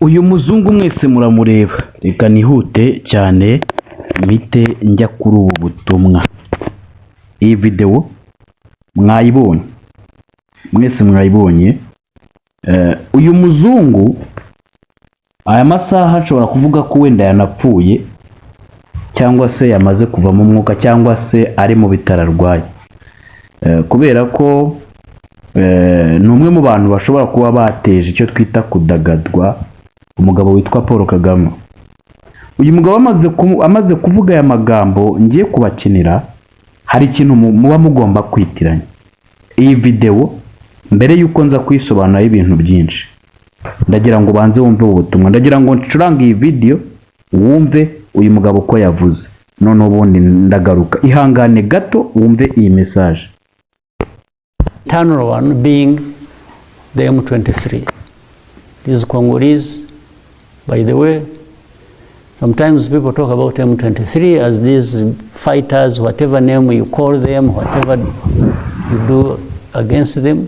Uyu muzungu mwese muramureba. Reka nihute cyane mpite njya kuri ubu butumwa. Iyi videwo mwayibonye mwese, mwayibonye. Uyu muzungu aya masaha nshobora kuvuga ko wenda yanapfuye, cyangwa se yamaze kuvamo umwuka, cyangwa se ari mu bitaro arwaye. Kubera ko ni umwe mu bantu bashobora kuba bateje icyo twita kudagadwa umugabo witwa Paul Kagame. Uyu mugabo amaze kuvuga aya magambo ngiye kubakinira, hari ikintu muba mugomba kwitiranya. Iyi videwo, mbere y'uko nza kuyisobanuraho ibintu byinshi, ndagira ngo ubanze wumve ubu butumwa. Ndagira ngo ncurange iyi video wumve uyu mugabo uko yavuze, noneho ubundi ndagaruka. Ihangane gato wumve iyi message. Internal one being the M23. These Congolese, by the way, sometimes people talk about M23 as these fighters, whatever name you call them, whatever you do against them.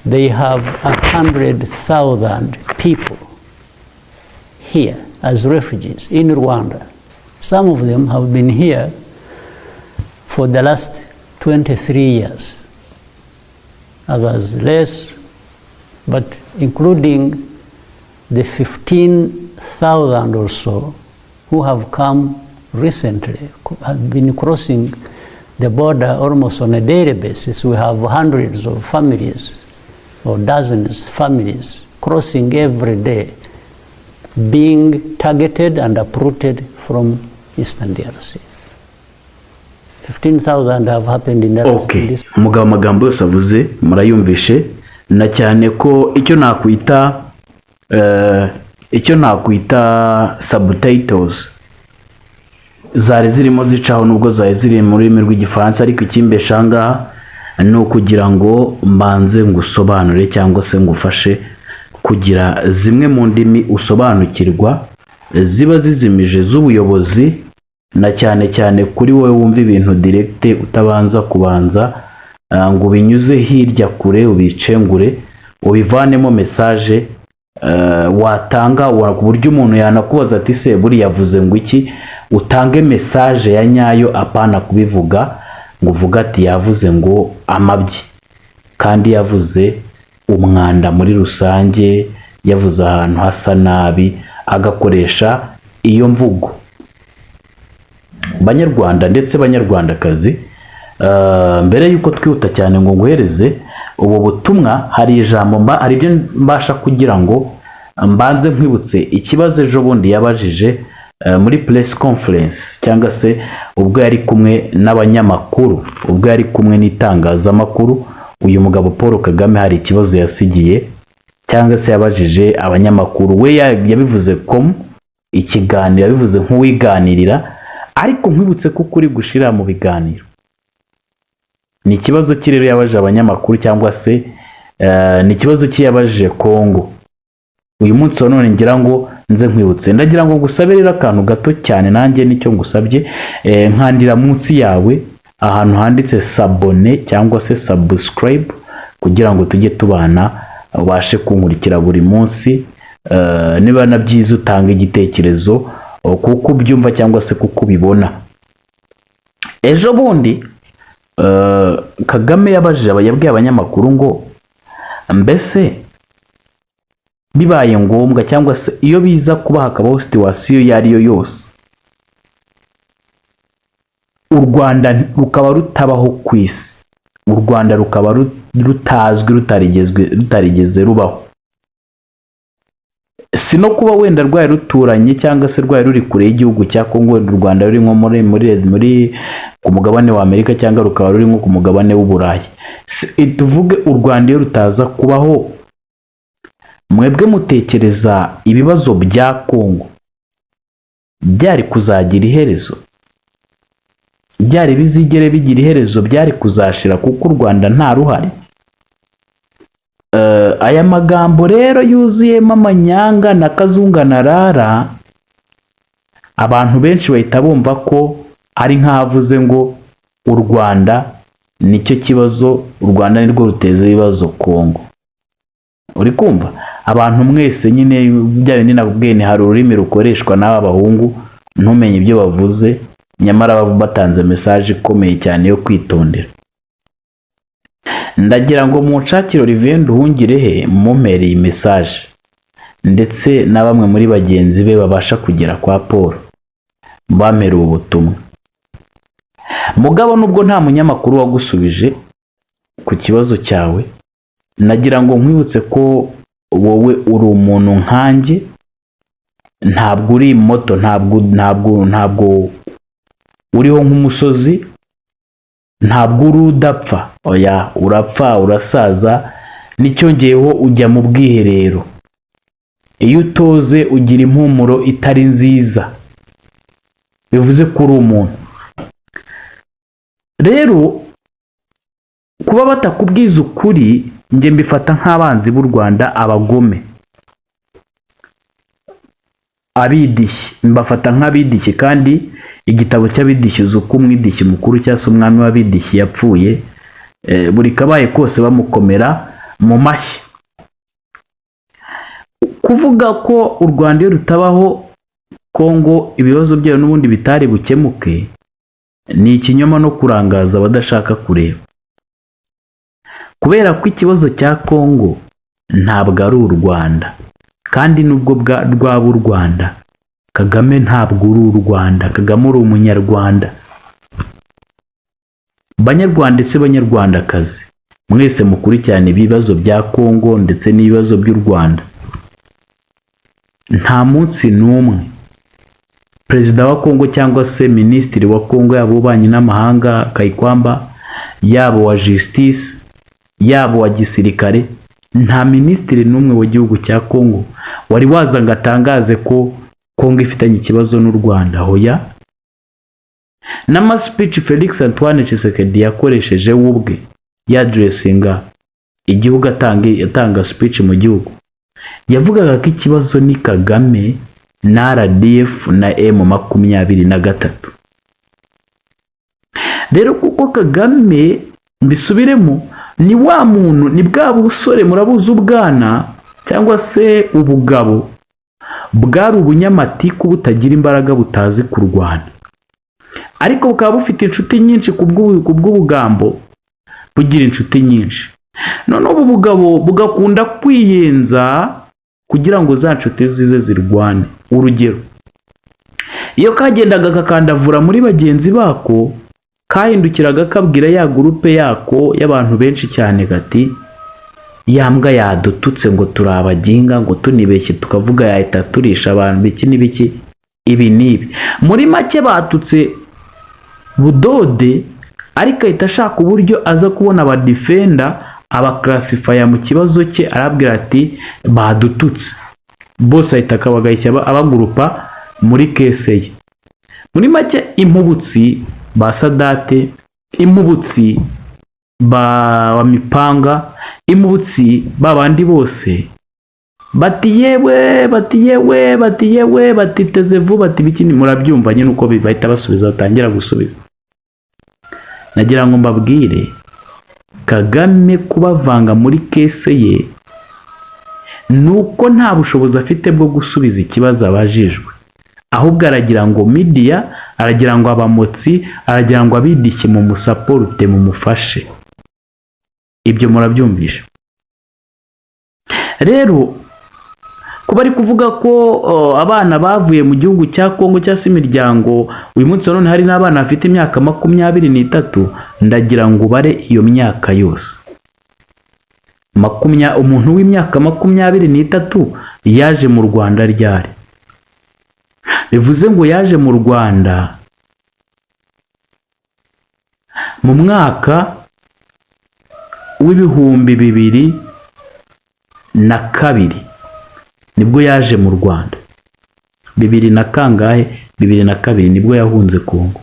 They have 100,000 people here as refugees in Rwanda. Some of them have been here for the last 23 years, others less, but including the 15,000 or so who have come recently, have been crossing the border almost on a daily basis. We have hundreds of families or dozens of families crossing every day, being targeted and uprooted from Eastern DRC. 15,000 have happened in that this Umugabo amagambo yose avuze murayumvishe, na cyane ko icyo nakwita subtitles zari zirimo zicaho, nubwo zari ziri mu rurimi rw'Igifaransa, ariko ikimbesha aha ngaha ni ukugira ngo mbanze ngusobanure cyangwa se ngufashe kugira zimwe mu ndimi usobanukirwa ziba zizimije z'ubuyobozi, na cyane cyane kuri wowe wumva ibintu direct, utabanza kubanza ngo ubinyuze hirya kure, ubicengure, ubivanemo message watanga ku buryo umuntu yanakubaza ati: "Se buriya yavuze ngo iki?" Utange message ya nyayo, apana kubivuga ngo uvuge ati yavuze ngo amabyi, kandi yavuze umwanda muri rusange, yavuze ahantu hasa nabi, agakoresha iyo mvugo. Banyarwanda ndetse Banyarwandakazi, mbere y'uko twihuta cyane ngo nguhereze ubu butumwa, hari ijambo mba hari ibyo mbasha kugira ngo mbanze nkwibutse ikibazo ejo bundi yabajije muri press conference, cyangwa se ubwo yari kumwe n'abanyamakuru, ubwo yari kumwe n'itangazamakuru. Uyu mugabo Paul Kagame hari ikibazo yasigiye cyangwa se yabajije abanyamakuru. We yabivuze ko ikiganiro, yabivuze nk'uwiganirira, ariko nkwibutse ko ukuri gushira mu biganiro. Ni ikibazo ki rero yabajije abanyamakuru, cyangwa se ni ikibazo ki yabajije Kongo? Uyu munsi wa none ngira ngo nze nkwibutse. Ndagira ngo ngusabe rero akantu gato cyane, nanjye nicyo ngusabye: nkandira munsi yawe ahantu handitse s'abonner cyangwa se subscribe, kugira ngo tujye tubana, ubashe kunkurikira buri munsi. Niba na byiza utanga igitekerezo kuko ubyumva cyangwa se kuko ubibona. Ejo bundi Kagame yabajije, yabwiye abanyamakuru ngo: "Mbese bibaye ngombwa, cyangwa se iyo biza kuba hakabaho situation iyo ari yo yose, u Rwanda rukaba rutabaho ku isi, u Rwanda rukaba rutazwi, rutarigeze rubaho, si no kuba wenda rwari ruturanye cyangwa se rwari ruri kure y'igihugu cya Kongo, wenda u Rwanda ruri nko muri ku mugabane wa Amerika cyangwa rukaba ruri nko ku mugabane w'Uburayi, tuvuge u Rwanda iyo rutaza kubaho, mwebwe mutekereza ibibazo bya Kongo byari kuzagira iherezo? Byari bizigere bigira iherezo? Byari kuzashira kuko u Rwanda nta ruhare?" Aya magambo rero yuzuyemo amanyanga na kazunga na rara, abantu benshi bahita bumva ko ari nk'aho ngo u Rwanda nicyo kibazo, u Rwanda nirwo ruteza ibibazo Kongo. Uri kumva? Abantu mwese nyine, bya bindi nakubwiye, ni hari ururimi rukoreshwa n'aba bahungu ntumenye ibyo bavuze, nyamara baba batanze message ikomeye cyane yo kwitondera. Ndagira ngo munshakire Olivier Nduhungirehe, mumere iyi message, ndetse na bamwe muri bagenzi be babasha kugera kwa Paul bamere ubu butumwa. Mugabo, nubwo nta munyamakuru wagusubije ku kibazo cyawe, nagira ngo nkwibutse ko wowe uri umuntu nkanjye, ntabwo uri moto, ntabwo uriho nk'umusozi, ntabwo uri udapfa. Oya, urapfa, urasaza, n'icyongeyeho ujya mu bwiherero. Iyo utoze ugira impumuro itari nziza, bivuze ko uri umuntu. Rero kuba batakubwiza ukuri, njye mbifata nk'abanzi b'u Rwanda, abagome, abidishyi. Mbafata nk'abidishyi, kandi igitabo cy'abidishyi, uzi uko umwidishyi mukuru cyangwa se umwami w'abidishyi yapfuye, buri kabaye kose bamukomera mu mashyi. Kuvuga ko u Rwanda iyo rutabaho Kongo ibibazo byayo n'ubundi bitari bukemuke ni ikinyoma no kurangaza abadashaka kureba, kubera ko ikibazo cya Kongo ntabwo ari u Rwanda. Kandi nubwo rwaba u Rwanda, Kagame ntabwo uri u Rwanda, Kagame uri Umunyarwanda. Banyarwanda ndetse Banyarwandakazi mwese mukurikirana ibibazo bya Kongo ndetse n'ibibazo by'u Rwanda, nta munsi n'umwe perezida wa Kongo cyangwa se minisitiri wa Kongo, yaba ububanyi n'amahanga Kayikwamba, yaba uwa justice, yaba uwa gisirikare, nta minisitiri n'umwe w'igihugu cya Kongo wari waza ngo atangaze ko Kongo ifitanye ikibazo n'u Rwanda. Hoya, n'ama speech Felix Antoine Tshisekedi yakoresheje we ubwe ya-addressinga igihugu, atanga speech mu gihugu, yavugaga ko ikibazo ni Kagame na RDF na M23. Rero kuko Kagame, mbisubiremo, ni wa muntu, ni bwa busore, murabuzi, ubwana cyangwa se ubugabo bwari ubunyamatiku butagira imbaraga, butazi kurwana, ariko bukaba bufite inshuti nyinshi ku bw'ubugambo, bugira inshuti nyinshi. Noneho ubu bugabo bugakunda kwiyenza kugira ngo za nshuti zize zirwane. Urugero, iyo kagendaga kakandavura muri bagenzi bako, kahindukiraga kabwira ya groupe yako y'abantu benshi cyane gati: "Ya mbwa yadututse ngo turi abaginga, ngo tunibeshye tukavuga yahita turisha abantu biki n'ibiki, ibi n'ibi." Muri make batutse Budode, ariko ahita ashaka uburyo aza kubona aba defenda, aba classifya mu kibazo cye, arabwira ati: "Badututse bose." Ahita akabagahishya aba groupa muri case ye. Muri make, impubutsi ba Sadate, impubutsi ba wa Mipanga, impubutsi ba bandi bose bati: "Yewe," bati: "Yewe," bati: "Yewe," bati: "Teze vuba," bati: "Biki." Murabyumva nyine uko bahita basubiza, batangira gusubiza. Nagira ngo mbabwire, Kagame kubavanga muri case ye ni uko nta bushobozi afite bwo gusubiza ikibazo abajijwe, ahubwo aragira ngo media, aragira ngo abamotsi, aragira ngo abidishye mu mu supporte, mumufashe. Ibyo murabyumvisha. Rero kuba ari kuvuga ko abana bavuye mu gihugu cya Kongo cyangwa se imiryango, uyu munsi wa none hari n'abana bafite imyaka 23, ndagira ngo ubare iyo myaka yose. Umuntu w'imyaka 23 yaje mu Rwanda ryari? Bivuze ngo yaje mu Rwanda mu mwaka w'2002, nibwo yaje mu Rwanda. Bibiri na kangahe? 2002 nibwo yahunze Kongo.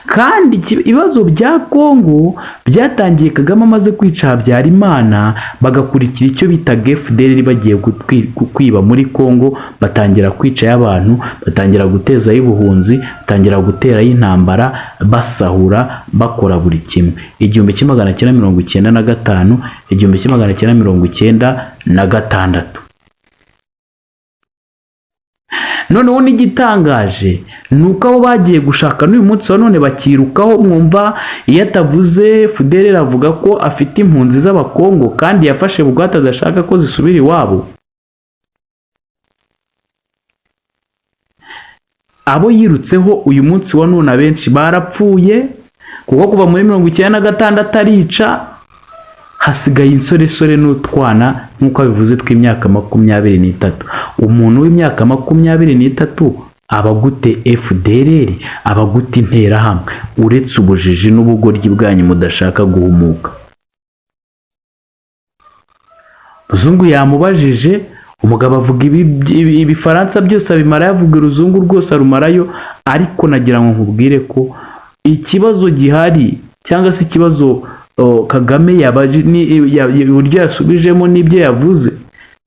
Kandi ibibazo bya Kongo byatangiye Kagame amaze kwica Habyarimana, bagakurikira icyo bitaga FDLR bagiye. kwiba muri Kongo, batangira kwicayo abantu, batangira gutezayo ubuhunzi, batangira guterayo intambara, basahura, bakora buri kimwe. 1995, 1996. Noneho n'igitangaje ni uko abo bagiye gushaka n'uyu munsi wa none bakirukaho. Mwumva iyo atavuze FDLR avuga ko afite impunzi z'Abakongo kandi yafashe bugwate, adashaka ko zisubira iwabo. Abo yirutseho uyu munsi wa none abenshi barapfuye, kuko kuva muri 96 arica, hasigaye insoresore n'utwana nk'uko abivuze tw'imyaka 23. Umuntu w'imyaka 23 aba gute FDLR, aba gute Interahamwe, uretse ubujiji n'ubugoryi bwanyu mudashaka guhumuka? Muzungu yamubajije, umugabo avuga ibifaransa byose abimara, yavuga uruzungu rwose arumarayo. Ariko nagira ngo nkubwire ko ikibazo gihari cyangwa se ikibazo Kagame uburyo yasubijemo n'ibyo yavuze,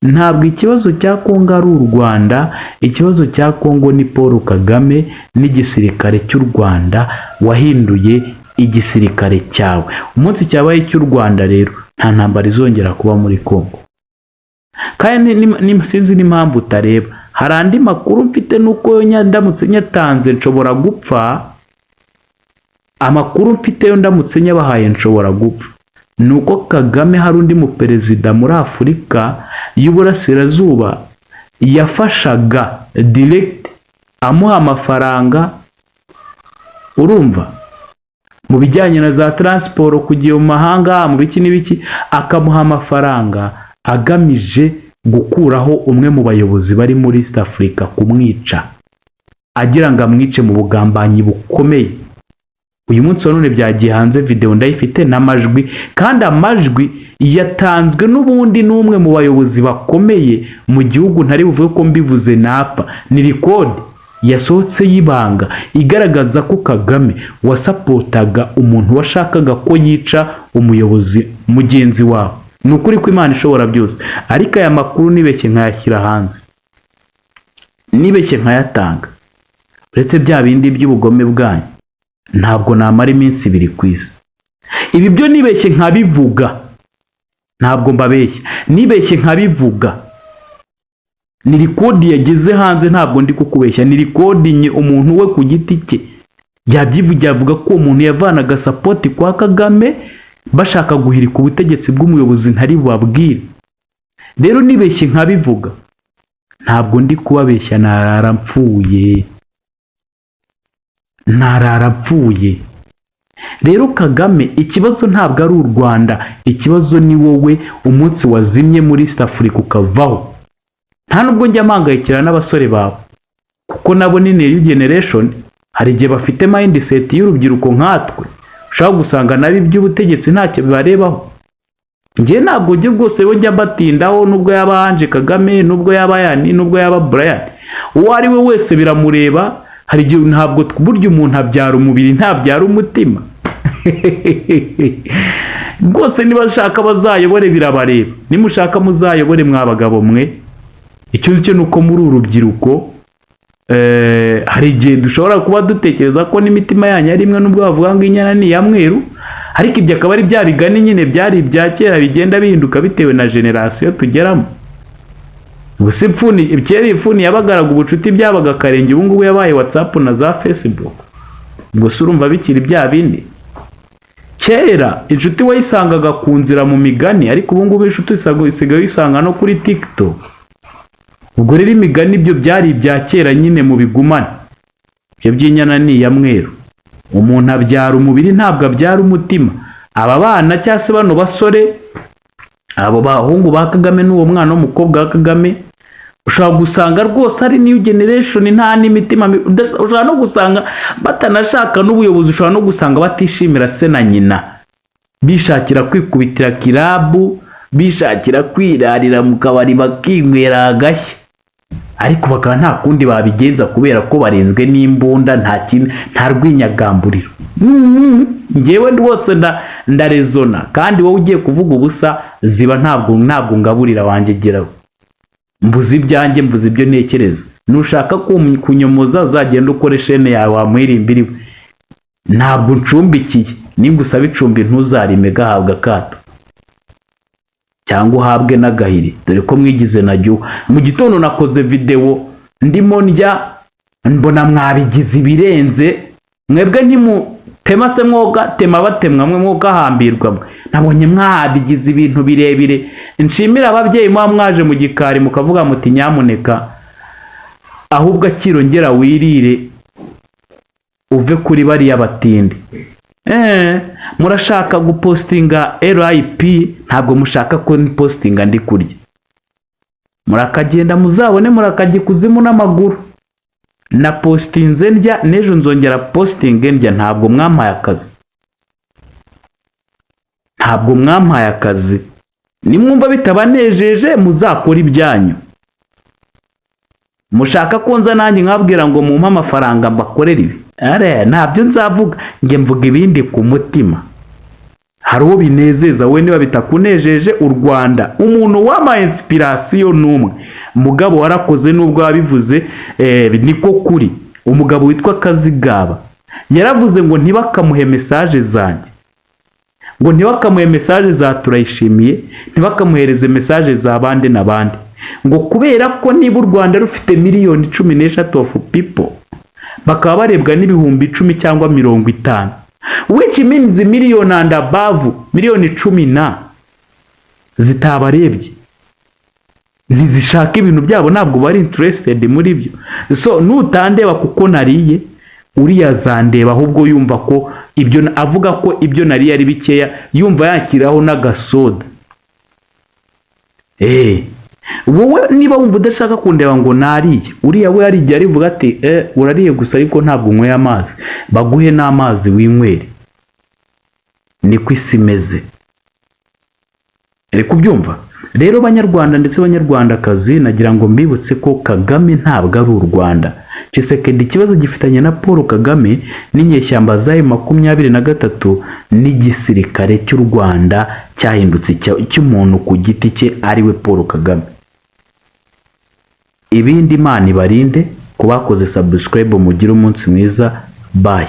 ntabwo ikibazo cya Kongo ari u Rwanda. Ikibazo cya Kongo ni Paul Kagame n'igisirikare cy'u Rwanda wahinduye igisirikare cyawe. Umunsi cyabaye cy'u Rwanda rero nta ntambara izongera kuba muri Kongo. Kandi sinzi n'impamvu utareba. Hari andi makuru mfite, nuko ndamutse nyatanze nshobora gupfa. Amakuru mfite yo ndamutse nyabahaye nshobora gupfa. Ni uko Kagame hari undi muperezida muri Afurika y'Uburasirazuba yafashaga direct, amuha amafaranga, urumva, mu bijyanye na za transport kujya mu mahanga, mu biki n'ibiki, akamuha amafaranga agamije gukuraho umwe mu bayobozi bari muri East Africa, kumwica, agira ngo amwice mu bugambanyi bukomeye. Uyu munsi wa none byagiye hanze, video ndayifite n'amajwi, kandi amajwi yatanzwe n'ubundi n'umwe mu bayobozi bakomeye mu gihugu ntari buvuge ko mbivuze napfa. Ni record yasohotse y'ibanga igaragaza ko Kagame wasapotaga umuntu washakaga ko yica umuyobozi mugenzi wawe. Ni ukuri ko Imana ishobora byose, ariko aya makuru nibeshye nkayashyira hanze, nibeshye nkayatanga, uretse bya bindi by'ubugome bwanyu, ntabwo namara iminsi 2 ku isi. Ibi byo nibeshye nkabivuga, ntabwo mbabeshya, nibeshye nkabivuga, ni record yageze hanze, ntabwo ndi kukubeshya, ni record umuntu we ku giti cye yabyivugiye, avuga ko uwo muntu yavanaga support kwa Kagame bashaka guhirika ubutegetsi bw'umuyobozi ntari bubabwire. Rero nibeshye nkabivuga, ntabwo ndi kubabeshya, narara mpfuye, narara mpfuye. Rero Kagame, ikibazo ntabwo ari u Rwanda, ikibazo ni wowe. Umunsi wazimye muri East Africa ukavaho, nta nubwo njya mpangayikira n'abasore bawe, kuko nabo ni new generation, hari igihe bafite mindset y'urubyiruko nkatwe, ushobora gusanga nabo iby'ubutegetsi ntacyo bibarebaho. Njye ntabwo njye rwose bo njya mbatindaho, nubwo yaba Ange Kagame, nubwo yaba Yani, nubwo yaba Brian, uwo ari we wese biramureba. Hari igihe ntabwo burya umuntu abyara umubiri, ntabyara umutima. Rwose niba ashaka bazayobore, birabareba. Nimushaka muzayobore, mwa bagabo mwe. Icyo nzi cyo ni uko muri uru rubyiruko hari igihe dushobora kuba dutekereza ko n'imitima yanyu ari imwe, nubwo bavuga ngo inyana ni iya mweru, ariko ibyo akaba ari bya bigani nyine byari ibya kera bigenda bihinduka bitewe na generation tugeramo. Gusa ifuni kera, ifuni yabagaraga ubucuti byabaga akarenge, ubu ngubu yabaye WhatsApp na za Facebook. Ubwo se urumva bikiri bya bindi? Kera inshuti wayisangaga ku nzira mu migani, ariko ubu ngubu inshuti usigaye uyisanga no kuri TikTok. Ubwo rero imigani ibyo byari ibya kera nyine mu bigumane. Ibyo by'inyana ni iya mweru, umuntu abyara umubiri, ntabwo abyara umutima. Aba bana cyangwa se bano basore, abo bahungu ba Kagame n'uwo mwana w'umukobwa wa Kagame, ushobora gusanga rwose ari new generation, nta n'imitima ushobora no gusanga batanashaka n'ubuyobozi, ushobora no gusanga batishimira se na nyina, bishakira kwikubitira kirabu, bishakira kwirarira mu kabari bakinywera agashya, ariko bakaba nta kundi babigenza kubera ko barinzwe n'imbunda, nta kintu, nta rwinyagamburiro. Njyewe rwose ndarezona, kandi wowe ugiye kuvuga ubusa ziba, ntabwo ngaburira wanjye geraho. Mvuze ibyanjye, mvuze ibyo ntekereza. Nushaka kunyomoza, uzagenda ukore chaîne yawe wamuhirimbiriwe. Ntabwo ncumbikiye. Ningusaba icumbi ntuzarime, gahabwa akato cyangwa uhabwe n'agahiri, dore ko mwigize na jyuwa. Mu gitondo nakoze videwo ndimo ndya, mbona mwabigize ibirenze. Mwebwe ntimutema se mwoga tema batemwa, mwe mwogahambirwa mwe. Nabonye mwabigize ibintu birebire. Nshimira ababyeyi muba mwaje mu gikari mukavuga muti: "Nyamuneka ahubwo akirongera wirire, uve kuri bariya batindi." Murashaka gupostinga RIP, ntabwo mushaka ko postinga ndi kurya. Murakagenda muzabone, murakajya ikuzimu n'amaguru. Na postinze ndya, n'ejo nzongera postinge ndya. Ntabwo mwampaye akazi, ntabwo mwampaye akazi. Nimwumva bitabanejeje, muzakora ibyanyu. Mushaka ko nza nanjye nkabwira ngo mumpe amafaranga mbakorere ibi? Are, ntabyo nzavuga. Njye mvuga ibindi ku mutima. Hari uwo binezeza, we niba bitakunejeje. U Rwanda, umuntu wampaye inspiration n'umwe mugabo warakoze, nubwo wabivuze, niko kuri. Umugabo witwa Kazigaba yaravuze ngo ntibakamuhe message zanjye, ngo ntibakamuhe message za Turayishimiye, ntibakamuhereze message za bande na bande, ngo kubera ko niba u Rwanda rufite miliyoni 13 of people, bakaba barebwa n'10,000 cyangwa 50, which means miliyoni and above, miliyoni 10 na zitabarebye, ntizishaka ibintu byabo, ntabwo bari interested muri byo. So nutandeba kuko nariye, uriya azandeba ahubwo yumva ko ibyo avuga ko ibyo nariye ari bikeya, yumva yakiraho n'agasoda. Wowe niba wumva udashaka kundeba ngo nariye, uriya we hari igihe arivuga ati: "Urariye gusa ariko ntabwo unyweye amazi, baguhe n'amazi winywere." Niko isi imeze. Uri kubyumva rero, Banyarwanda ndetse Banyarwandakazi, nagira ngo mbibutse ko Kagame ntabwo ari u Rwanda. Tshisekedi ikibazo gifitanye na Paul Kagame n'inyeshyamba za M23 n'igisirikare cy'u Rwanda cyahindutse cy'umuntu ku giti cye, ariwe Paul Kagame. Ibindi Imana ibarinde. Ku bakoze subscribe, mugire umunsi mwiza. Bye.